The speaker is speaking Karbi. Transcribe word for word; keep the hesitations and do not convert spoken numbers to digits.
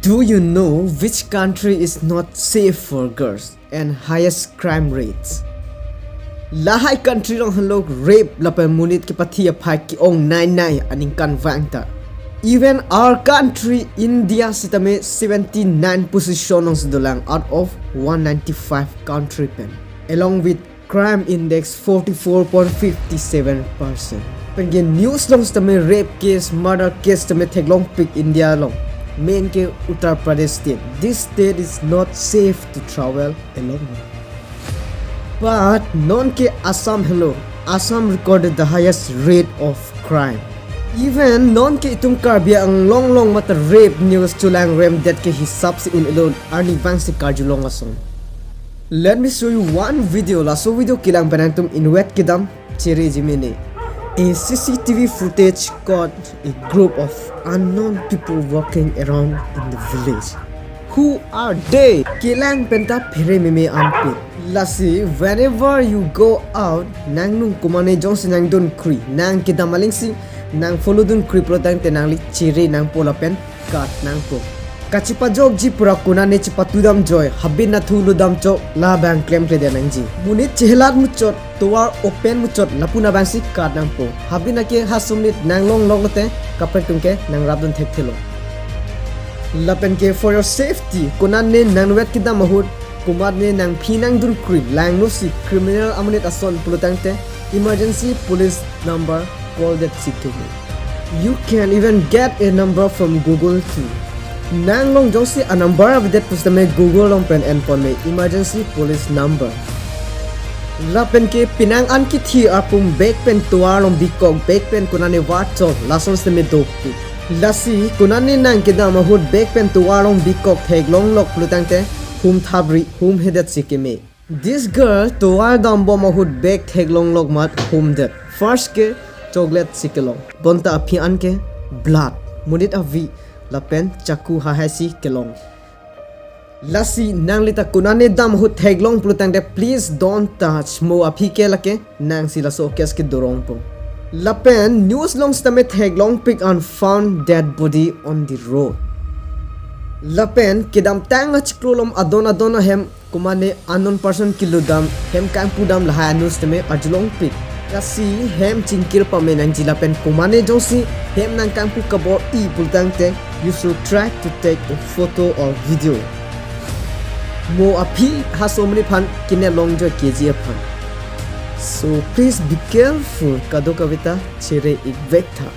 Do you know which country is not safe for girls and highest crime rates? Lahai country along henlo rape lapen monit kepathi aphai ke-ong nainai aningkanvang ta. Even our country India sitame seventy-nine position alongsi dolang out of one ninety-five country pen, along with crime index forty-four point fifty-seven percent. Penke news along sitame rape case, murder case tame theklongpik India along. Main ke Uttar Pradesh state. This state is not safe to travel alone. But nonke Assam henlo. Assam recorded the highest rate of crime. Even nonke itum Karbi Anglong along mate rape news cholangrem det ke hisap si un-elo, arnivang si karjulong ason. Let me show you one video. Laso video kelang pen nangtum inutvet kedam chereji mene. A C C T V footage caught a group of unknown people walking around in the village. Who are they? Kelang pen ta phere meme anpik. Lasi, whenever you go out, nangnung komane jongsi nangdunkri, nang kedam alingsi nang follow dunkri pulotangte nangli chere nangpo lapen kat nangpo. Kachipajokji pura konane chipatudam joi, habit nathu ludam chok, labang klemkledet nangji. Monit chehelat muchot, tovar open muchot, lapu nabangsi kat nangpo. Habit nake ha sumnit nanglonglok lote, kaprek atum ke nangrapdun thekthelo. Lapen ke for your safety, konane nangvet kedam ahut, komatne nangphi nangdunkri, langnosi criminal amonit ason pulotangte, emergency police number call det si keme. You can even get a number from Google too. Nang along jongsi a number avedet pusitame Google along pen enpon me emergency police number. Lapen ke penang an kithi apum bag pen tovar along bikok, bag pen konane varchok, lason sitame dokpik. Lasi konane nang kedam ahut bag pen tovar along bikok theklonglok pulotangte hum thapri, humhedet si keme. This girl tovar dambom ahut bag theklonglok mat humdet. First ke chocolate si kelong. Bonta aphi an ke blood, monit avi lapen chaku hahaisi kelong. Lasi nanglita konane dam ahut theklong pulotangte please don't touch. Mo aphi ke lake nangsi laso case kedorongpo. Lapen news along sitame theklongpik an found dead body on the road. Lapen kedamtang achiklo along adon adon ahem komane unknown person keludam, hem kangpudam lahai a-news tame arjulongpik. Lasi hem chingkir pame nangji lapen komane jongsi hem nangkangpu kabor-i pulotangte, you should try to take a photo or video. Mo aphi ha somri aphan kinelong joi keji aphan. So please be careful, kadokaveta chere-ikvek tha.